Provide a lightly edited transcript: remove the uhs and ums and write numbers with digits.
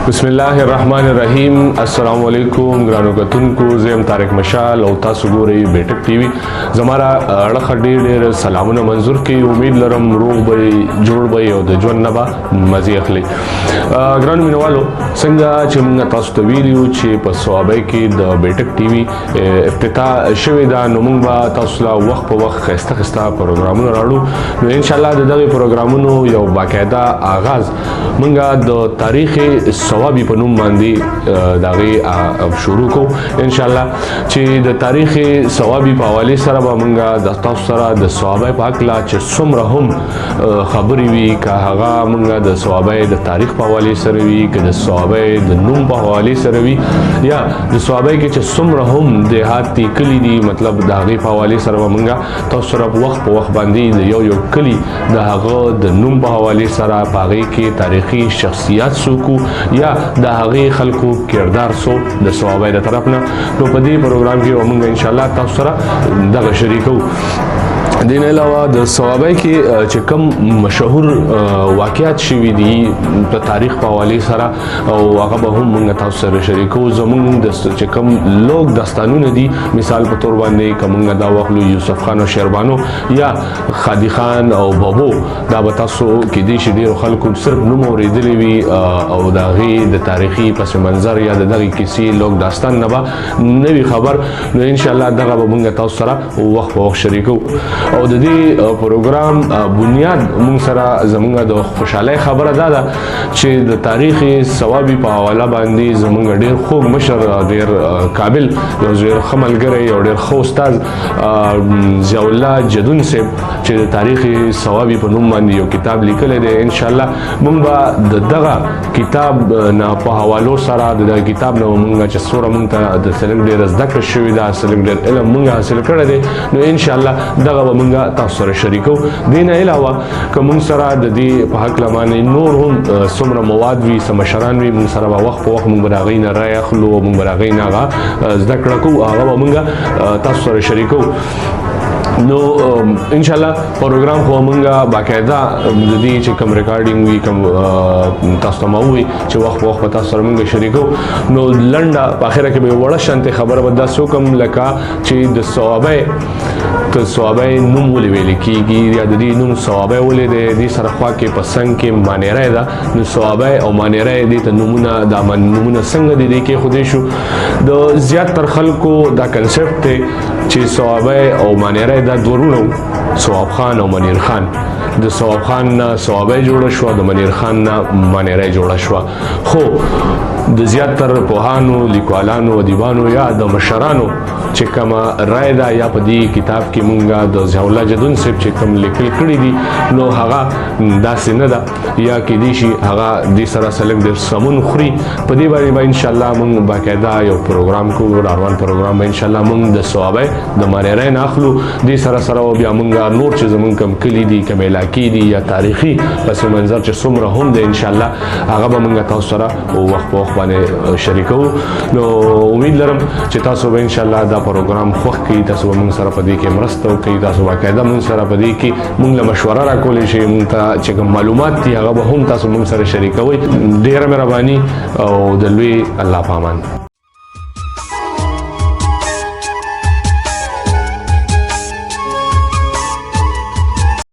بسم الله الرحمن الرحیم. السلام علیکم ګرانو کتونکو، زه یم طارق مشال او تاسو ګورئ بیټک ټي وي. زما له اړخه ډېر ډېر سلامونه منظور کړئ. امید لرم روغ به جوړ به او د ژوند نه به مزې اخلئ. ګرانو مینوالو، څنګه چې موږ تاسو ته ویلي وو چې په صوابۍ کې د بیټک ټي وي افتتاح شوې ده، نو موږ به تاسو له وخت په وخت ښایسته ښایسته پروګرامونه راوړو. نو انشاءالله د دغه پروګرامونو یو باقاعده آغاز موږ د تاریخ صوابي په نوم باندې د هغې شروع کوو. انشاءالله چې د تاریخ صوابي په حوالې سره به موږ د تاسو سره د صوابۍ په هکله چې څومره هم خبرې وي، که هغه موږ د صوابۍ د تاریخ په حوالې سره وي، که د صوابۍ د نوم په حوالې سره وي، یا د صوابۍ کې چې څومره هم دیهات دي، کلي دي، مطلب د هغې په حوالې سره به موږ تاسو سره وخت په وخت باندې د یو یو کلي د هغه د نوم په حوالې سره، په هغې کې تاریخي شخصیات څوک، یا د هغې خلکو کردار څو د صوابۍ د طرف نه، نو په دې پروګرام کې به موږ انشاءالله تاسو سره دغه شریکو. دین علاوه د صوابۍ کې چې کوم مشهور واقعات شوي دي په تاریخ په حوالې سره، او هغه به هم موږ تاسو سره شریکو. زمونږ د چې کوم لوک داستانونه دي، مثال په تور باندې که موږ دا واخلو یوسف خان او شیربانو یا خادي خان او بابو، دا به تاسو کې دي چې ډیرو خلکو صرف نوم اورېدلی وي او د هغې د تاریخي پس منظر یا د دغې کیسې لوک داستان نه به نه وي خبر. نو انشاءالله دغه به موږ تاسو سره وخت په وخت شریکو. او د دې پروګرام بنیاد موږ سره زمونږ د خوشحالۍ خبره دا ده چې د تاریخ صوابي په حواله باندې زمونږ ډیر خوږ مشر، ډیر قابل، یو ډیر ښه ملګری، یو ډیر ښه استاد ضیاء الله جدون صاحب چې د تاریخ صوابي په نوم باندې یو کتاب لیکلی دی، ان شاء الله مونږ به د دغه کتاب نه په حوالو سره، د دغه کتاب نه مونږ چې څومره مونږ ته د څه لږ ډېره زده کړه شوې ده، څه لږ ډېر علم مونږ حاصل کړی دی، نو ان شاء الله دغه به مونږ تاسو سره شریکو. دې نه علاوه که مونږ سره د دې په هکله باندې نور هم څومره مواد وي، څه مشران وي، مونږ سره به وخت په وخت مونږ به د هغوی نه رایه اخلو او مونږ به د هغوی نه هغه زده کړه کوو، هغه به مونږ تاسو سره شریکو. نو ان شاء الله پروګرام خو مونږه باقاعده د دې چې کوم ریکارډینګ وي، کوم تاسو ته ما وي چې وخت په وخت تاسو سره مونږ شریکو. نو لنډه په اخره کې به وړه شانته خبره به داسې وکم لکه چې د صوابۍ ته صوابۍ نوم ولې ویل کېږي، یا د دې نوم صوابۍ ولې دی؟ دې سره خوا کې په څنګ کې مانیری ده، نو صوابۍ او مانیری دې ته نومونه، دا نومونه څنګه دې کېښودی شو؟ د زیات تر خلکو دا کنسپټ دی چې صوابۍ او مانیری دا دوه وروڼه وو، صواب خان او منیر خان. د صواب خان نه صوابۍ جوړه شوه، د منیر خان نه مانیری جوړه شوه. خو د زیات تر پوهانو، لیکوالانو، ادیبانو یا د مشرانو چې کومه رائے ده، یا په دې کتاب کې مونږه د ضیاء الله جدون صاحب چې کوم لیکل کړي دي، نو هغه داسې نه ده، یا کېدای شي هغه دې سره څه لږ ډېر سمون خوري. په دې باندې به انشاءالله مونږ باقاعده یو پروګرام کوو. روان پروګرام به انشاءالله مونږ د صوابۍ د مانیرۍ نه اخلو. دې سره سره بیا مونږ نور چې زمونږ کوم کلي دي، کوم علاقې دي، یا تاریخي پس منظر چې څومره هم دی، انشاءالله هغه به مونږ تاسو سره وخت په وخت باندې شریکو. نو امید لرم چې تاسو به انشاءالله دا پروګرام خوښ کړئ، تاسو به مونږ سره په دې کې مرسته وکړئ، تاسو باقاعده مونږ سره په دې کې مونږ له مشوره راکولی شئ، مونږ ته چې کوم معلومات دي هغه به هم تاسو مونږ سره شریکوئ. ډېره مهرباني او د لوی الله په امان.